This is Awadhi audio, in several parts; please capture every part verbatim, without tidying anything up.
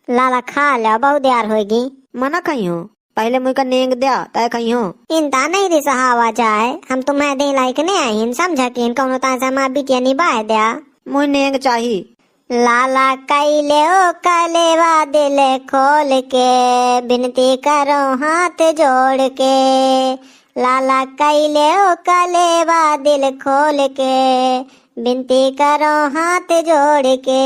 लाला खा ल्या, बहुत देर होइगी। मना खइहो, पहिले मुइका नेंग द्या, तय खइहो। इनता नहीं रिसहावा जाए, हम तुम्हें दे लायक नहीं आहिन, समझा कि इनका उन्हों तासे हमार बिटिया निबाह द्या। मुई नेंग चाही। लाला कइले ओ कलेवा दिल खोल के, बिनती करो हाथ जोड़ के। लाला कइले ओ कलेवा दिल खोल के, बिनती करो हाथ जोड़ के।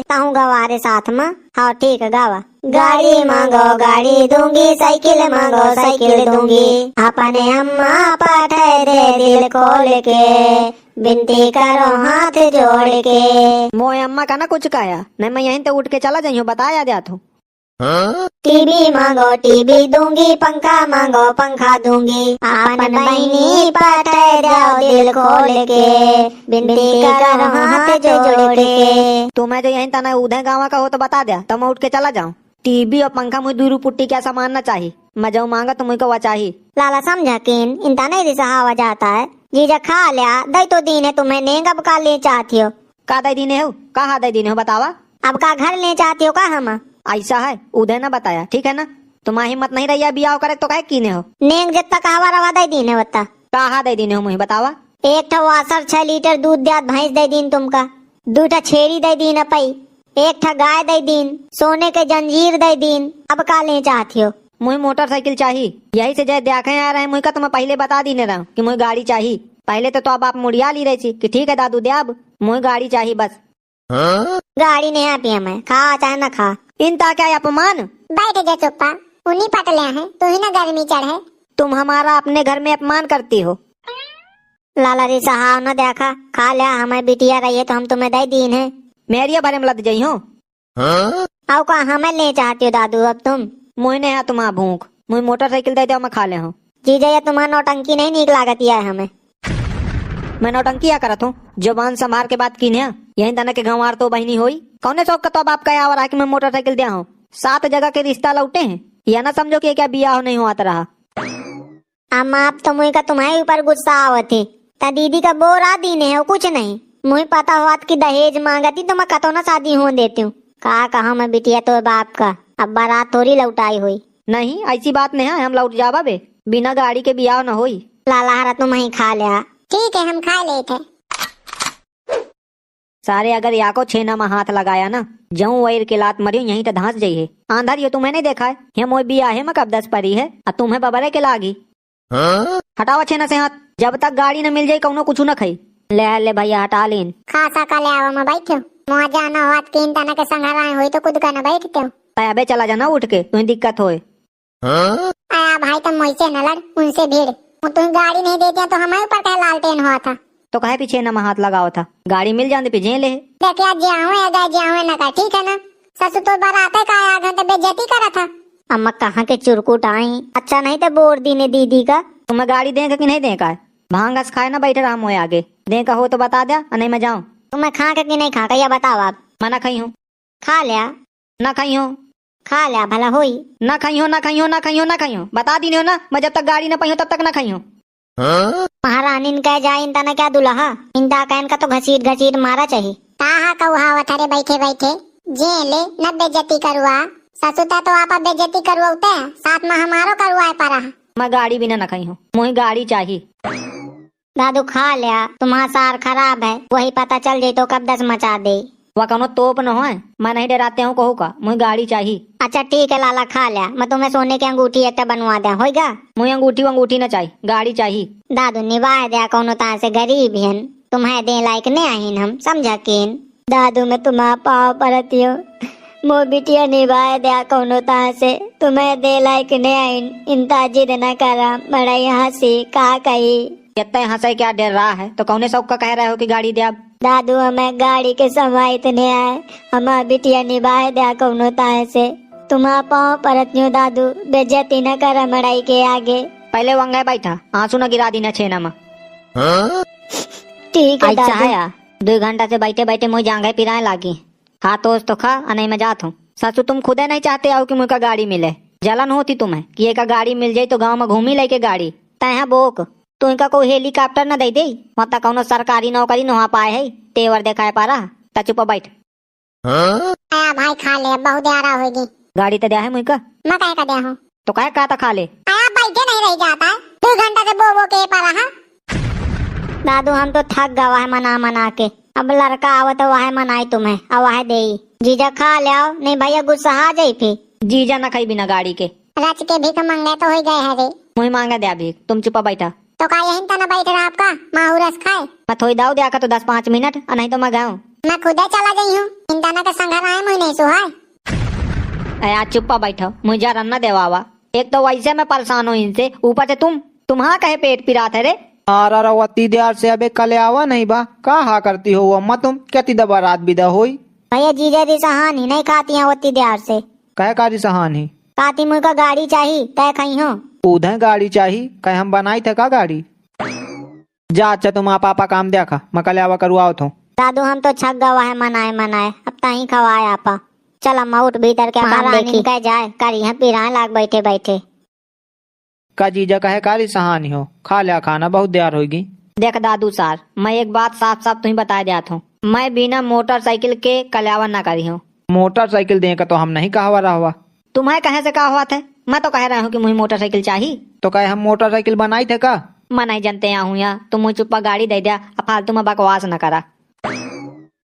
ताहूँ गवा रे साथ मा। हाँ ठीक है, गावा। गाड़ी मांगो गाड़ी दूंगी, साइकिल मांगो साइकिल दूंगी, अपने अम्मा पठै दे दिल खोल के, बिनती करो हाथ जोड़ के। मोए अम्मा का ना कुछ कहा, नहीं मैं यहीं तो उठ के चला जाइयो, बताया जात हूँ। हाँ? टीवी मांगो टीवी दूंगी, पंखा मांगो पंखा दूंगी, अपन बहिनी पठै दो दिल खोल के, बिनती करो हाथ जोड़ के। तुम्हें जो यहीं तना उधे गाँव का हो तो बता द्या, तो मैं उठ के चला जाऊँ। टीवी और पंखा मुझे दुई रुपुट्टी क्या सामान ना चाही, मैं जाऊँ मांगा तो मुझे कवा चाही। लाला समझा किन, इनता नहीं रिसहावा जाता है। जीजा खा ल्या, दई तो दीन है तुम्हें, नेंग अब का ले चाहती हो? का दई दीने हो? कहाँ दई दीने हो बतावा? अब का घर ले चाहती हो का हम? ऐसा है, उदय ना बताया, ठीक है ना? तुम्हारा हिम्मत नहीं रही है बियाह करे तो काहे कीने हो? नेंग जितना कहवा रवा दई दीने होता। कहाँ दई दीने हो मुझे बतावा? एक ठा वासर छह लीटर दूध द्यात भैंस दई दीन तुमका, दू ठा छेरी दई दीन अपई, एक ठा गाय दई दीन, सोने के जंजीर दई दीन, अब का ले चाहती हो? मुझे मोटरसाइकिल चाही, यही से जय देखे आ रहे, मुझे का तुम्हें पहले बता दीने रहा कि मुझे गाड़ी चाही। पहले तो, तो अब आप मुड़िया ली रही थी कि ठीक है दादू द्याब, मुझे गाड़ी चाही बस। हाँ? गाड़ी नहीं आती हमें, खा चाहे ना खा। इनता क्या अपमान? बैठ जा चुप्पा, उन्हीं पटले हैं, तू ही ना गर्मी चढ़े। तुम हमारा अपने घर में अपमान करती हो। लाला रिसहाव न देखा, खा ल्या, हमें बिटिया रही है तो हम तुम्हें दई दीन है। मेरिया भरे में लद जइहो। हाँ? अउ का हमें ले चाहती हो दादू अब तुम? मुझे नहीं है तुम्हारा भूख, मुझे मोटरसाइकिल दे दो, मैं खा ले हूँ। जीजा, ये तुम्हारा नौटंकी नहीं नीक लागत है हमें। मैं नौटंकी या करत हूँ? जबान संभार के बात कीन्या। यहीं तना के गंवार तो बहिनी होई। कौने शौक का तो बाप का आवर आके मैं मोटरसाइकिल दिया हूँ? सात जगह के रिश्ता लौटे हैं। या ना समझो कि ये क्या बियाह नहीं हुआ रहा। अम्मा, अब तो मुझे का तुम्हारे ऊपर गुस्सा आवत है। त दीदी का बोरा दीने हो, कुछ नहीं। मुझे पता होत कि दहेज मांगती तो मैं कतो ना शादी होन देती हूँ। का कहा मैं बिटिया तो बाप का, अब बारात थोड़ी लौटाई हुई। नहीं, ऐसी बात नहीं है, हम लौट जाबा बे। बिना गाड़ी के बियाह न होई। लाला हरा तुम ही खा ल्या। ठीक है, हम खा लेते हैं। सारे अगर याको छेना में हाथ लगाया ना, जऊं वैर के लात मरियो यहीं त धांस जइहे। आंधर यो तुम्हें नहीं देखा है, ये मोय बियाहे में कब दस परी है, आ तुम्हें बबरे के लागी। हाँ? हटावा छेना से हाथ, जब तक गाड़ी न मिल जाई कौनो कुछ न खाई। ले ले भैया हटा लीन। खासा का ले आवा मैं बैठो, मुआ जाना हुआ तीन तना के संघराए हुई तो खुद का न बैठते हो। अबे चला जाना उठ के, तुम्हें दिक्कत होए। हाँ? आया भाई, तुम मुझसे न लड़, उनसे भिड़। वो तुम गाड़ी नहीं देते तो हमारे ऊपर कहे लालटेन हुआ था। तो कहे पीछे न हाथ लगावा था, गाड़ी मिल जाते पीछे ले। देख यार, जे आवे अगर जे आवे ना का, ठीक है ना? ससुर तो बारात है का आया घर तो बेइज्जती करा था। अम्मा कहाँ के चुरकुट आई, अच्छा नहीं तो बोर दीने दीदी का। तुम्हें गाड़ी दें का कि नहीं दें का? भांग घस खाए ना बैठे रहा मोए आगे। दें का हो तो बता द्या, नहीं मैं जाऊँ। तुम्हें खा के कि नहीं खा का, या बताओ आप। मैं ना खाई हूँ। खा ल्या। ना खाई हूँ। खा ल्या, भला होई। ना खाई हूँ, ना खाई हूँ, ना खाई हूँ, ना खाई हूँ। बता दीने हो ना, मैं जब तक गाड़ी ना पाई हूँ, तब तक ना खाई हूँ। हाँ? महारानी ने कह जाए, इनता ना क्या दुल्हा, इनता कहन का तो घसीट घसीट मारा चाही। ताहा कौहावत हरे बैठे बैठे, जे ले न बेइज्जती करुआ, ससुता तो आपा बेइज्जती करुआ उते, साथ में हमारो करुआ है परा। मैं गाड़ी बिना ना खाई हूँ, मुझे गाड़ी चाही। दादू खा ल्या, तुम्हारा सार खराब है, वही पता चल जाई तो कब दस मचा दे। वह कौनो तोप न होए, मैं नहीं डराते हूँ कहू का, मुझे गाड़ी चाही। अच्छा ठीक है लाला खा ल्या, मैं तुम्हें सोने की अंगूठी एक बनवा द्या, होइगा? मुझे अंगूठी वंगूठी न चाही, गाड़ी चाही। दादू निबाह द्या, कौनो तासे गरीब हन, तुम्हें दे लायक ने आहिन हम, समझा किन। दादू मैं तुम्हारा पाँव परतियो, मो बिटिया निबाह द्या कौनो तासे, तुम्हें दे लायक ने आहिन, इनता जिद न करा, बड़ा यहाँ से का कही। कितने हंसे क्या डर रहा है, तो कौने शौक का कह रहे हो कि गाड़ी द्याब? दादू, हमें गाड़ी के समाइत नहीं आए, हमार बिटिया निबाह द्या कौनो ताहे से। तुम्हार पाँव परत न्यू दादू, बेइज्जती न कर मड़ाई के आगे। पहले वंगे बैठा, आंसू न गिरा दीना छेना में। हाँ? ठीक है अच्छा दादू। है यार, दो घंटा से बैठे बैठे मुझे जांघे पिराए लागी। हाथ ओस तो खा, अ नहीं मैं जात हूँ। सासू, तुम खुदे नहीं चाहते आओ कि मुझका गाड़ी मिले। जलन होती तुम्हें कि एक गाड़ी मिल जाई तो गाँव में घूमी लेके गाड़ी। तय है बोक, तू इनका कोई हेलीकॉप्टर न दे दे, वहाँ तक कौनो सरकारी नौकरी न वहाँ पाए है, तेवर देखाए पारा। त चुप बैठ। आया भाई, खा ले, अब बहुत देर होगी। गाड़ी त द्या है मुझका। मैं काहे का द्या हूँ? तो काहे का त खा ले? आया, बैठे नहीं रह जाता है, दो घंटा से बो बो के पड़ा है। दादू, हम तो थक गवा है मना मना के। अब लड़का आवत है, वह मनाई तुम्हें, अब वह देई। जीजा खा ले आओ, नहीं भैया गुस्सा आ जाई फिर। जीजा ना खाई बिना गाड़ी के। रच के भीख मांगे तो होई गए है रे। मुँह मांगा द्या भीख, तुम चुप्पा बैठा। तो का यहीं तना बैठ रहा आपका माहू रस खाए? मैं थोड़ी दाऊ द्या का तो दस पाँच मिनट, और नहीं तो मैं गया हूँ। मैं खुदे चला गई हूँ, इन तना के संघर आए मुँह नहीं सुहाए। अरे आज चुप्पा बैठा, मुझे जरन न देवावा। एक तो वैसे मैं परेशान हूँ इनसे, ऊपर से तुम, तुम्हारा कहे पेट पिरात है रे। अरे रवती द्यार से अबे कल्यावा नहीं बा, का हा करती हो अम्मा तुम, क्या ती दबा रात बिदा होई? भैया जीजा दी सहान ही नहीं खाती हैं वती द्यार से। कहे का दी सहान ही? काती मुझका गाड़ी चाही, तय खई हो। उधे गाड़ी चाही, कहे हम बनाई थे का गाड़ी? जा अच्छा तुम आप आपा काम देखा, मैं कल्यावा करुआओ थो। दादू हम तो छक गवा है मनाए मनाए, अब तहीं खवाए आपा। चल अम्मा उठ भीतर के काम देखी। कह जाए करी है पिराए लाग बैठे बैठे। का जीजा कहे कारी सहानी हो, खा ल्या खाना, बहुत देर होइगी। देख दादू सार, मैं एक बात साफ साफ तुही बताए द्यात हूँ, मैं बिना मोटरसाइकिल के कल्यावा ना करी हूँ। मोटरसाइकिल दे का तो हम नहीं कहवा रहवा। तुम्हें कहे से का हुआ थे? मैं तो कह रहा हूँ कि मुझे मोटरसाइकिल चाही। तो कहे हम मोटरसाइकिल बनाई थे का? मैं नहीं जानते यहाँ हूँ यहाँ, तुम मुझे चुप्पा गाड़ी दे द्या, अब फालतू में बकवास न करा।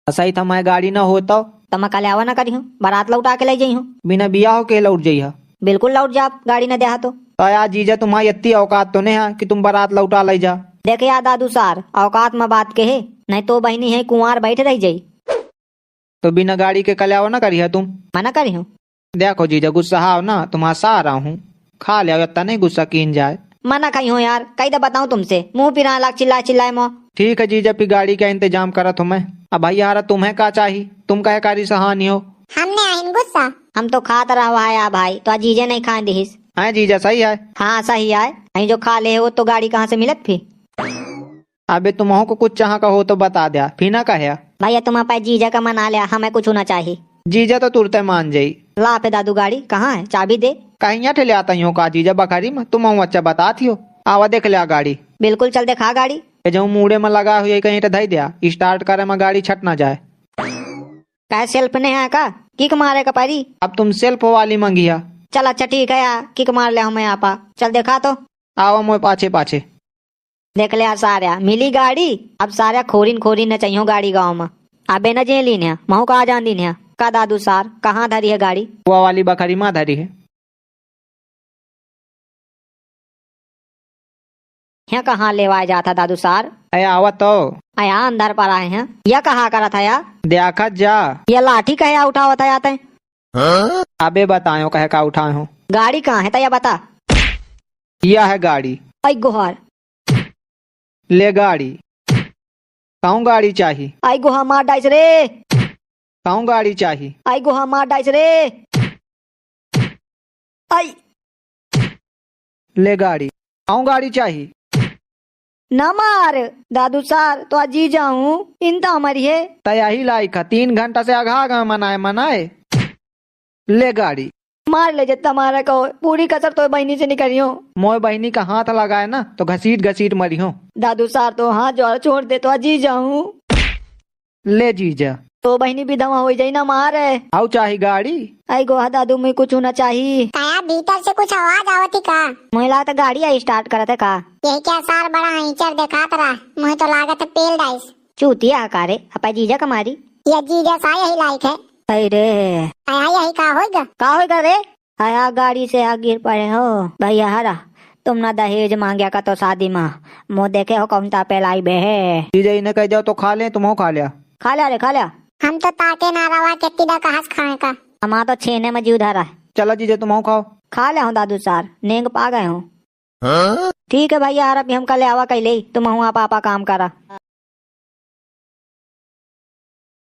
सही था, मैं गाड़ी न हो तो? तो मैं कल्यावा न करी हूँ, बारात लौटा के ले जाई हूँ। बिना बियाह के लौट जाई है? बिल्कुल लौट जाब, गाड़ी न द्या तो। तो यार जीजा, तुम्हारी इतनी औकात तो नहीं है कि तुम बारात लौटा ले जा। देख यार दादू सार, औकात में बात के है, नहीं तो बहनी है कुंवार बैठ रह जाई। तो बिना गाड़ी के कल्यावा न करी है तुम? मैं न करी हूँ। देखो जीजा, गुस्सा आओ ना, तुम्हारा सारा हूँ, खा ले, इतना नहीं गुस्सा कीन जाए। मना कही हो यार, कई तो बताऊं तुमसे, मुंह पिराए लाग चिल्लाए चिल्लाए मो। ठीक है जीजा, फिर गाड़ी का इंतजाम करत हूँ मैं। अब भैया हरा, तुम्हें का चाही? तुम कहे कारी सहानी हो? हमने आइन गुस्सा। हम तो खात रहवा है यार भाई, तो आज जीजे नहीं खाए दिहिस। हैं जीजा, सही है? हाँ सही है, नहीं जो खा ले हो तो गाड़ी कहाँ से मिलत फिर? अबे तुमहू को कुछ चाह का हो तो बता द्या, फिर ना कह्या। भैया तुम अपने जीजा का मना ल्या, हमें कुछ ना चाही। जीजा तो तुरते मान जाई। ला पे दादू गाड़ी कहाँ है, चाबी दे। कहिया ठेले आता ही हो का जीजा बखरी में, तुमहू अच्छा बतात ही हो। आवा देख ल्या गाड़ी। बिल्कुल चल देखा गाड़ी। ये जो मूड़े में लगा हुई कहीं तो धई द्या, start करे में गाड़ी छट ना जाए। कहे self ने है का? Kick मारे का परी? अब तुम self वाली मंगिया। चल अच्छा ठीक है यार, kick मार ले हमें आपा। चल देखा तो। आवा मोए पाछे पाछे। देख ले यार सार्या, मिली गाड़ी, अब सार्या खोरिन खोरिन न चाहियो गाड़ी गाँव में। अबे न जे लीन है, महू कहा जान दीन है। का दादू सार, कहाँ धरी है गाड़ी? वो वाली बखरी माँ धरी है। यहाँ कहाँ लेवाए जात है दादू सार? अया आवा तो। अया अंदर पर आए हैं। यह कहा करत है या? देखत जा। यह लाठी कहे उठावत है आते? अबे बतायो कहे का उठाए हो? गाड़ी कहाँ है तया बता। यह है गाड़ी। आई गोहार। ले गाड़ी। कहूँ गाड़ी चाही? आई गोहा मार डाइस रे। कहूँ गाड़ी चाही? आई गोहा मार डाइस रे। आई। ले गाड़ी। कहूँ गाड़ी चाही? ना मार। दादू सार, तो आज जी जाऊं, इनता मरी है। त यही लाइक है, तीन घंटा से अघा गए मनाए मनाए। ले गाड़ी। मार ले जितना मारे को, पूरी कसर तो बहिनी से निकरियो। मोए बहिनी का हाथ लगाए ना, तो घसीट घसीट मरियो। दादू सार तो हाथ जोड़ छोड़ दे, तो जी जाऊं। ले जीजा। तो बहिनी विधवा हो जाई ना मारे। आऊ चाही गाड़ी? आई गोहा दादू, मुझे कुछ ना चाही। काया भीतर से कुछ आवाज आवती का? मुझे लागत गाड़ी आई start करत है का? यही क्या सार बड़ा इंचर देखात रहा, मुझे तो लागत है पेल डाइस। चूतिया का रे, अपा जीजा का मारी। ये जीजा सा यही लाइक है। अरे। आया यही का होइगा? का होइगा रे? आया गाड़ी से आ गिर पड़े हो। भैया हरा, तुम ना दहेज मांग्या का तो शादी मा। मो देखे हो कौन ता पे लाई बे है। जीजा इन्हें कह जाओ तो खा ले, तुम हो खा लिया। खा लिया रे, खा लिया। हम तो ताके ना रवा के तिदा कहास खाए का। हमारा तो छेने में जीव धरा है। चला जीजा तुम हो खाओ। खा ले हो दादू सार, नेंग पा गए हो। हाँ? ठीक है भैया, यार अभी हम कल्यावा कैले, तुम हुआ पापा काम करा।